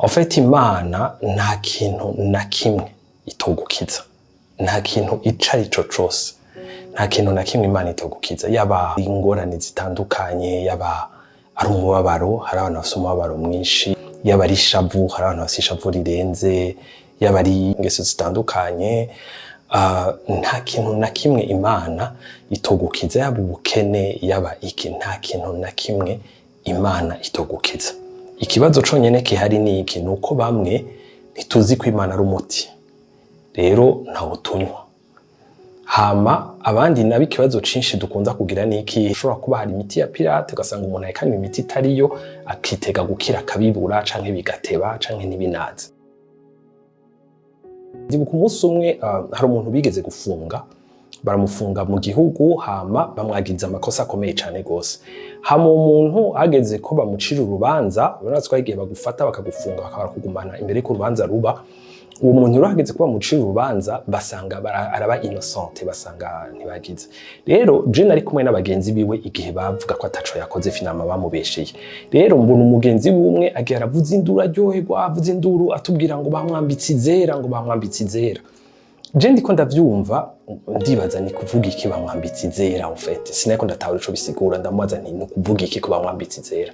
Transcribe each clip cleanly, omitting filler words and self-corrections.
En fait, Imana nta kintu na kimwe itogukiza, nta kintu ico ari co cose, nta kintu na kimwe Imana itogukiza, yaba ingorane zitandukanye, yaba ari umubabaro, hari abantu bafise umubabaro mwinshi, yaba ari ishavu, hari abantu bafise ishavu rirenze, yaba ari ingeso zitandukanye. Nta kintu na kimwe Imana itogukiza, yaba ubukene, yaba iki, nta kintu na kimwe Imana itogukiza. Ikibazo conyene gihari ni iki: ni uko bamwe ntituzi ko Imana ari umuti, rero ntawo tunywa. Hama abandi nabo, ikibazo cinshi dukunda kugira ni iki: ushobora kuba hari imiti ya pirate, ugasanga umuntu ariko anywa imiti itariyo, akitega gukira akabibura, canke bigateba, canke ntibinaze. Ndibuka umunsi umwe hari umuntu bigeze gufunga, baramufunga mu gihugu, hama bamwagiriza amakosa akomeye cane gose. Hama uwo muntu hageze ko bamucira urubanza, urabona ko igihe bagufata bakagufunga, bakaba barakugumana imbere y'uko urubanza ruba. Uwo muntu rero hageze ko bamucira urubanza, basanga araba innocent, basanga ntibagize. Rero je nari kumwe n'abagenzi biwe igihe bavuga ko ataco yakoze, finalement bamubesheye. Rero mbona umugenzi wiwe umwe agiye aravuza induru, aryoherwa, avuza induru, atubwira ngo bamwambitse izera, ngo bamwambitse izera. Je ndiko ndavyumva, ndibaza ni kuvuga iki bamwambitse izera? En fait, sinariko ndatahura ico bisigura. Ndamubaza nti: "Ni kuvuga iki ko bamwambitse izera?"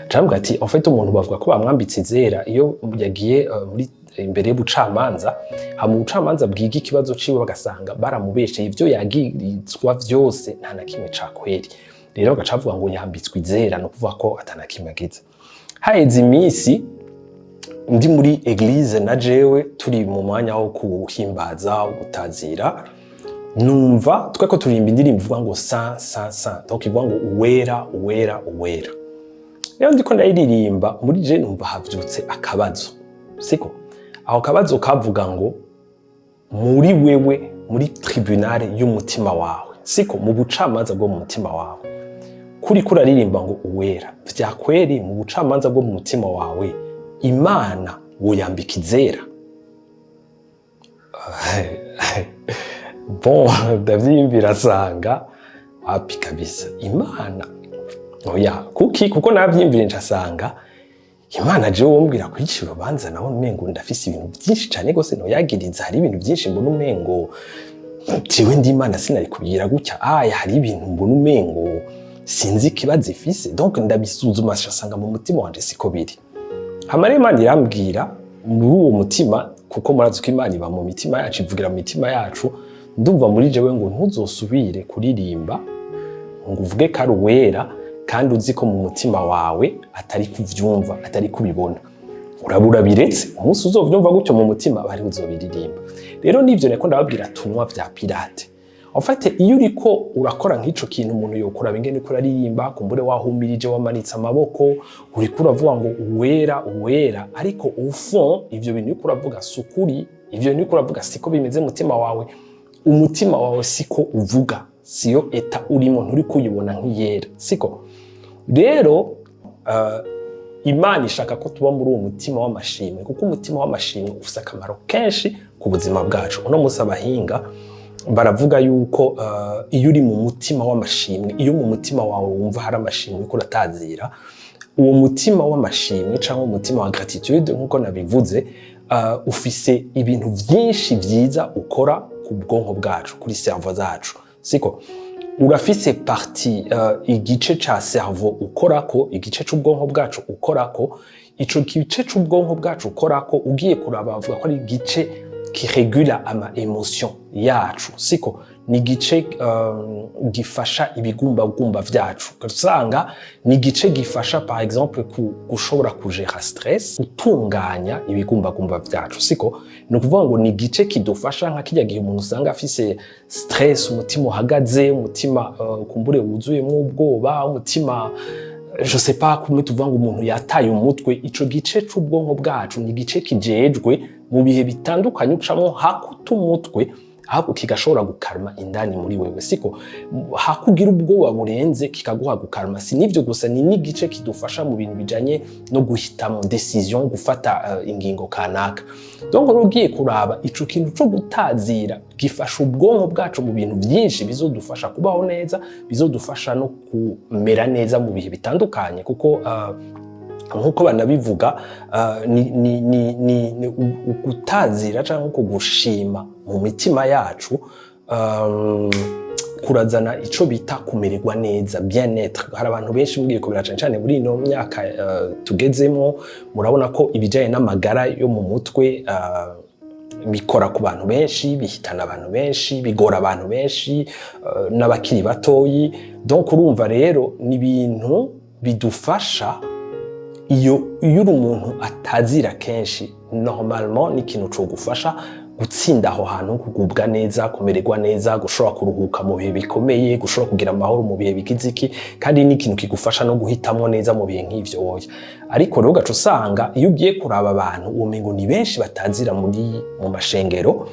Cambwira ati: "En fait, umuntu bavuga ko bamwambitse izera iyo yagiye muri imbere y'ubucamanza, hama ubucamanza bwiga ikibazo ciwe, bagasanga baramubesheye, ivyo yagirizwa vyose nta na kimwe ca kweri. Rero bagaca bavuga ngo yambitswe izera, no kuvuga ko ata na kimwe agize." Haheze iminsi, ndi muri église na jewe, turi mu mwanya wo kuhimbaza, wo gutazira, numva tweko turirimba indirimbo ivuga ngo "Saint, saint, saint", donc ivuga ngo "Uwera, uwera, uwera". Rero ndiko ndayiririmba, muri je numva havyutse akabazo, siko? Aho kabazo kavuga ngo: muri wewe, muri tribunal y'umutima wawe, siko, mu bucamanza bwo mu mutima wawe, kuri kuraririmba ngo "Uwera", vyakweri mu bucamanza bwo mu mutima wawe Imana woyambika izera? Bon, ndavyiyumvira, asanga wapi kabisa, Imana oya. Kuki? Kuko navyiyumvire, ncasanga Imana jewe wombwira kwicira urubanza, nawe umengo ndafise ibintu byinshi cane gose noyagiriza. Hari ibintu byinshi mbona umengo jewe ndi Imana sinari kubwira gutya. Aya, hari ibintu mbona umengo sinzi ikibazo ifise. Donc ndabisuzuma, nsanga mu mutima wanje siko biri. Hama rero Imana irambwira muri uwo mutima, kuko murazi ko Imana iba mu mitima yacu, ivugira mu mitima yacu. Ndumva muri jewe ngo: "Ntuzosubire kuririmba ngo uvuge ko ari uwera kandi uzi ko mu mutima wawe atari kuvyumva, atari kubibona. Urabura biretse, umunsi uzovyumva gutyo mu mutima bari uzobiririmba." Rero nivyo niko ndababwira, tunywa vya pirate. En fait, iyo uriko urakora nk'ico kintu, umuntu yokora ingene uriko uraririmba, kumbure wahumirije, wamanitse amaboko, uriko uravuga ngo "Uwera, uwera", ariko au fond ivyo bintu uriko uravuga si ukuri, ivyo bintu uriko uravuga siko bimeze. Mutima wawe, umutima wawe siko uvuga, siyo état urimo, nturi kuyibona nk'iyera, siko? Rero Imana ishaka ko tuba muri uwo mutima w'amashimwe, kuko umutima w'amashimwe ufise akamaro kenshi ku buzima bwacu. Uno munsi abahinga baravuga yuko iyo uri mu mutima w'amashimwe, iyo mu mutima wawe wumva hari amashimwe uriko uratazira, uwo mutima w'amashimwe cyangwa umutima wa gratitude, nk'uko nabivuze, ufise ibintu vyinshi vyiza ukora ku bwonko bwacu, kuri cerveau zacu, siko? Urafise partie, igice ca cerveau ukorako, igice c'ubwonko bwacu ukorako. Ico gice c'ubwonko bwacu ukorako, ugiye kuraba, bavuga ko ari igice kiregula ama émotion yacu, siko? Ni igice gifasha ibigumbagumba vyacu. Usanga ni igice gifasha, par exemple, gushobora kujera stress, gutunganya ibigumbagumba vyacu, siko? Ni ukuvuga ngo ni igice kidufasha nka kirya gihe umuntu usanga afise stress, umutima uhagaze, umutima kumbure wuzuyemwo ubwoba, umutima, je sais pas, kumwe tuvuga ngo umuntu yataye umutwe. Ico gice c'ubwonko bwacu ni igice kijejwe mu bihe bitandukanye ucamwo hakuta umutwe, ahubwo kigashobora gukarma indani muri wewe, siko? Hakugira ubwoba burenze, kikaguha gukarma. Si nivyo gusa, ni n'igice kidufasha mu bintu bijanye no guhitamo, décision, gufata ingingo kanaka. Donc rero ugiye kuraba, ico kintu co gutazira gifasha ubwonko bwacu mu bintu byinshi bizodufasha kubaho neza, bizodufasha no kumera neza mu bihe bitandukanye, kuko Nk'uko banabivuga, ni ugutazira cyangwa kugushima mu mitima yacu kurazana ico bita kumererwa neza, bien-être. Hari abantu benshi mugiye kubira, cane cane muri ino myaka tugezemo, murabona ko ibijanye n'amagara yo mu mutwe bikora ku bantu benshi, bihitana abantu benshi, bigora abantu benshi, n'abakiri batoyi. Donc urumva rero ni ibintu bidufasha. Iyo uri umuntu atazira kenshi, normalement ni ikintu cogufasha gutsinda aho hantu, kugubwa neza, kumererwa neza, gushobora kuruhuka mu bihe bikomeye, gushobora kugira amahoro mu bihe bigize iki, kandi ni ikintu kigufasha no guhitamwo neza mu bihe nk'ivyo woya. Ariko rero ugaca usanga iyo ugiye kuraba abantu, womengo ni benshi batazira muri mu mashengero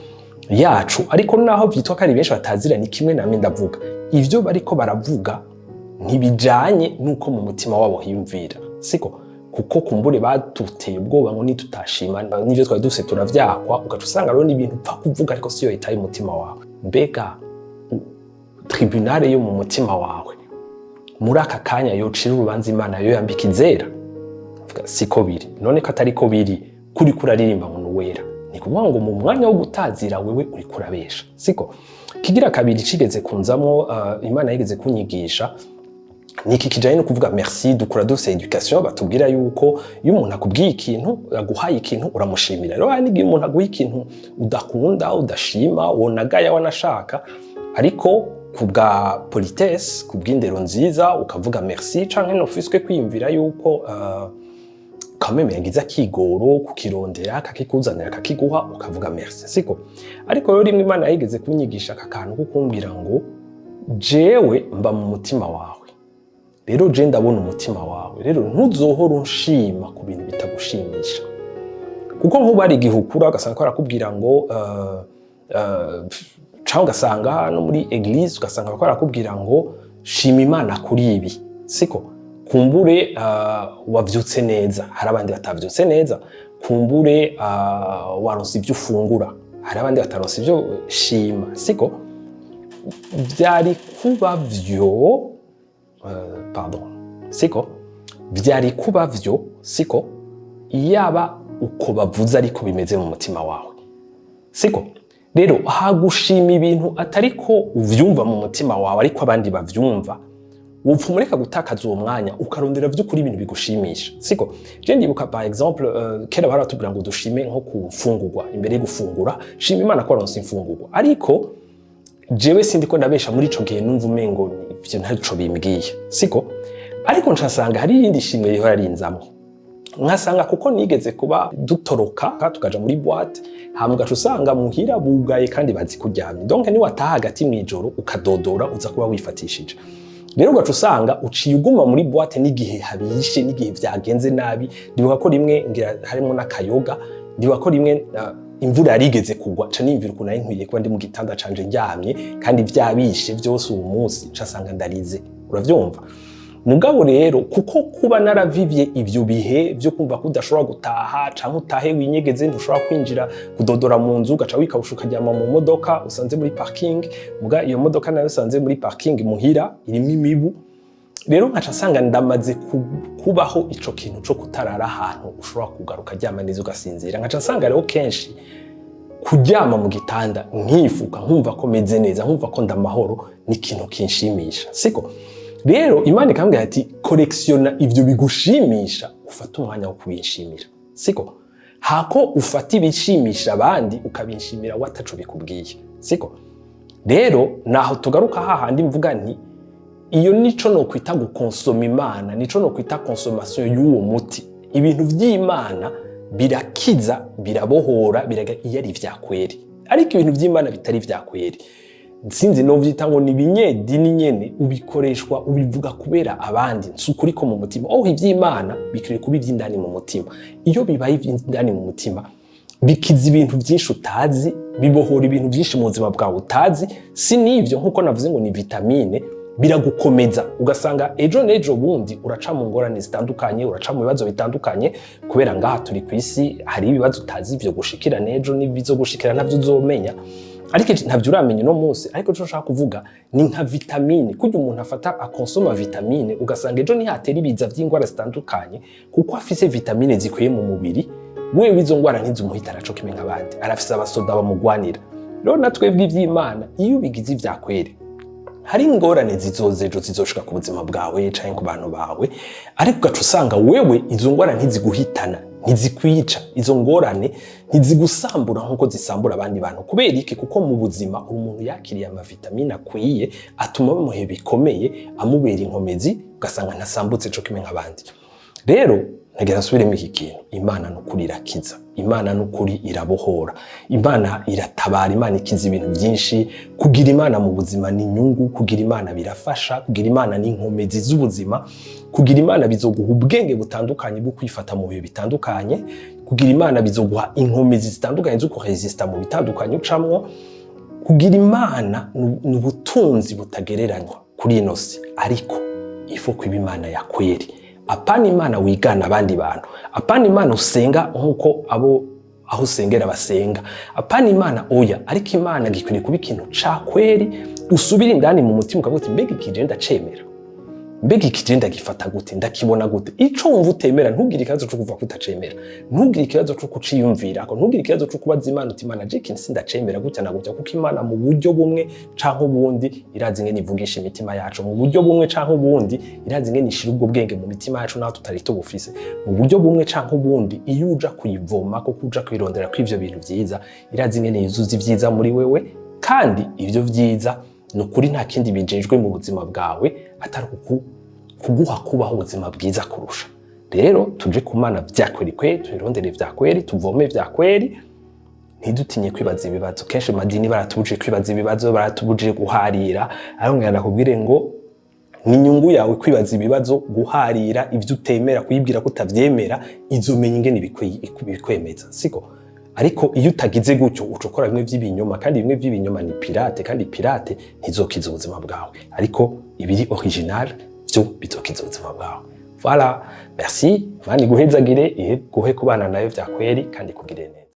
yacu. Ariko naho vyitwa ko ari benshi batazira, ni kimwe namwe ndavuga, ivyo bariko baravuga ntibijanye n'uko mu mutima wabo hiyumvira, siko? Kuko kumbure baduteye ubwoba ngo nitutashima n'ivyo twari dufise turavyakwa. Ugaca usanga rero n'ibintu upfa kuvuga, ariko siyo itaye umutima wawe. Mbega tribunal yo mu mutima wawe muri aka kanya yocira urubanza Imana, yo yambika izera? Vuga, siko biri. None ko atari ko biri, kuri kuraririmba ngo nuwera, ni kuvuga ngo mu mwanya wo gutazira wewe uri kurabesha, siko? Kigira kabiri cigeze kunzamwo, Imana yigeze kunyigisha, niki kijanye no kuvuga merci. Dukura dufise éducation batubwira yuko iyo umuntu akubwiye ikintu, aguhaye ikintu, uramushimira. Rero hari n'igihe umuntu aguha ikintu udakunda, udashima, wonagaya wanashaka, ariko ku bwa politesse, ku bw'indero nziza, ukavuga merci, canke nofiswe kwiyumvira yuko quand même yagize akigoro kukirondera, akakikuzanira, akakiguha, ukavuga merci, siko? Ariko rero rimwe Imana yigeze kunyigisha aka kantu ko kumbwira ngo jewe mba mu mutima wawe, rero je ndabona umutima wawe, rero ntuzohora unshima ku bintu bitagushimisha. Kuko nk'ubu hari igihe ukura ugasanga ko barakubwira ngo canke ugasanga no muri église ugasanga ko barakubwira ngo shima Imana kuri ibi, siko? Kumbure wavyutse neza, hari abandi batavyutse neza. Kumbure waronse ivyo ufungura, hari abandi bataronse ivyo. Shima, siko? Vyari kuba vyo, pardon, siko? Vyari kuba vyo, siko? Yaba uko bavuze ariko bimeze mu mutima wawe, siko? Rero hagushima ibintu atari ko uvyumva mu mutima wawe ariko abandi bavyumva, wopfa umureka gutakaza uwo mwanya, ukarondera vy'ukuri ibintu bigushimisha, siko? Je ndibuka, par exemple, kera baratubwira ngo dushime nko ku mfungurwa, imbere yo gufungura, shima Imana ko waronse imfungurwa. Ariko jewe sindi ko ndabesha, muri ico gihe numva umengo ivyo ntaco bimbwiye, siko? Ariko ncasanga hari irindi shimwe rihora rinzamwo, nkasanga kuko nigeze kuba dutoroka tukaja muri boîte, hama ugaca usanga muhira bugaye kandi bazi kuryamye, donc ni wataha hagati mw'ijoro ukadodora, uza kuba wifatishije. Rero ugaca usanga uciye uguma muri boîte n'igihe habishe, n'igihe vyagenze nabi. Ndibuka ko rimwe ngira harimo n'akayoga, ndibuka ko rimwe imvura yarigeze kugwa, ca niyumvira ukuntu nari nkwiye kuba ndi mu gitanda canje ndyamye kandi vyabishe vyose uwo munsi, ca sanga ndarize, uravyumva? Mugabo rero kuko kuba naravivye ivyo bihe vyo kumva ko udashobora gutaha, canke utahe winyegeze, ntushobora kwinjira, kudodora mu nzu, ugaca wikawusha ukaryama mu modoka usanze muri parking. Muga iyo modoka nayo usanze muri parking muhira irimo imibu. Rero nkaca nsanga ndamaze kubaho ico kintu co kutarara ahantu ushobora kugaruka aryama neza ugasinzira. Nkaca nsanga rero kenshi kuryama mu gitanda nkifuka, nkumva ko meze neza, nkumva ko ndamahoro, ni ikintu kinshimisha, siko? Rero Imana ikambwira ati collectionna ivyo bigushimisha, ufate umwanya wo kubinshimira, siko? Hako ufata ibishimisha abandi ukabinshimira wataco bikubwiye, siko? Rero naho tugaruka hahandi mvuga nti iyo nico nokwita gukonsoma Imana, nico nokwita consommation y'uwo muti. Ibintu vy'Imana birakiza, birabohora, biraga iyo ari vyakweri. Ariko ibintu vy'Imana bitari vyakweri, sinzi novyita ngo ni ibinyedini nyene, ubikoreshwa, ubivuga kubera abandi, si ukuri ko mu mutima. Oh, ivy'Imana bikwiriye kuba ivy'indani mu mutima. Iyo bibaye ivy'indani mu mutima, bikiza ibintu byinshi utazi, bibohora ibintu byinshi mu buzima bwawe utazi. Si n'ivyo, nkuko navuze ngo ni vitamine, biragukomeza, ugasanga ejo n'ejo bundi uraca mu ngorane zitandukanye, uraca mu bibazo bitandukanye, kubera ngaha turi ku isi hari ibibazo utazi ivyo gushikira n'ejo n'ibizo gushikira navyo uzomenya. Ariko ntabyo uramenya uno munsi. Ariko ico nshaka kuvuga ni nka vitamine, kurya umuntu afata akonsoma vitamine, ugasanga ejo ntihatera ibiza vy'ingwara zitandukanye kuko afise vitamine zikwiye mu mubiri wewe. Izo ngwara ntizumuhitana co kimwe nk'abandi, arafise abasoda bamugwanira. Rero na twebwe ivy'Imana, iyo ubigize ivyakwere, hari ingorane zizoza ejo, zizoshika ku buzima bwawe canke ku bantu bawe, ariko ugaca usanga wewe izo ngorane ntiziguhitana, ntizikwica, izo ngorane ntizigusambura nk'uko zisambura abandi bantu. Kubera iki? Kuko mu buzima umuntu yakiriye amavitamine akwiye atuma bamuha bikomeye, amubera inkomezi, ugasanga ntasambutse co kimwe nk'abandi. Rero ntagira nsubiremo iki kintu: Imana nukuri irakiza, Imana nukuri irabohora, Imana iratabara, Imana ikiza ibintu byinshi. Kugira Imana mu buzima ni inyungu, kugira Imana birafasha, kugira Imana ni inkomezi z'ubuzima, kugira Imana bizoguha ubwenge butandukanye bwo kwifata mu bihe bitandukanye, kugira Imana bizoguha inkomezi zitandukanye zo kuresista mu bitandukanye ucamwo. Kugira Imana ni ubutunzi butagereranywa kuri ino si. Ariko ifu kuba Imana ya kweri, apana Imana wigana abandi bantu, apana Imana usenga nk'uko abo aho usengera basenga, apana Imana, oya. Ariko Imana gikwiriye kuba ikintu ca kweri, usubira indani mu mutima ukavuga uti: "Mbega iki je ndacemera? Mbega iki je ndagifata gute? Ndakibona gute?" Ico wumva utemera, ntugire ikibazo co kuva kutacemera, ntugire ikibazo co kuciyumvirako, ntugire ikibazo co kubaza Imana uti: "Imana, je ikintu sindacemera gutya na gutya." Kuko Imana mu buryo bumwe canke ubundi irazi ingene ivugisha imitima yacu, mu buryo bumwe canke ubundi irazi ingene ishira ubwo bwenge mu mitima yacu naho tutari tubufise. Mu buryo bumwe canke ubundi, iyo uja kuyivoma, kuko uja kwirondera kw'ivyo bintu vyiza, irazi ingene yuzuza ivyiza muri wewe. Kandi ivyo vyiza ni ukuri nta kindi bijejwe mu buzima bwawe atari kuguha kubaho ubuzima bwiza kurusha. Rero tuje ku Mana vya kweri kweri, tuyirondere vya kweri, tuvome vya kweri, ntidutinye kwibaza ibibazo. Kenshi mu madini baratubujije kwibaza ibibazo, baratubujije guharira, ariko ngira ndakubwire ngo ni inyungu yawe kwibaza ibibazo, guharira ibyo utemera, kuyibwira ko utavyemera. Izomenya ingene ibikwemeza, siko? Ariko iyo utagize gutyo, uca ukora bimwe vy'ibinyoma, kandi bimwe vy'ibinyoma ni pirate, kandi pirate ntizokiza ubuzima bwawe, ariko ibiri original byo bizokiza ubuzima bwawe. Voilà, merci. Imana iguhezagire, ihe guhe kubana nayo vya kweri kandi kugire neza.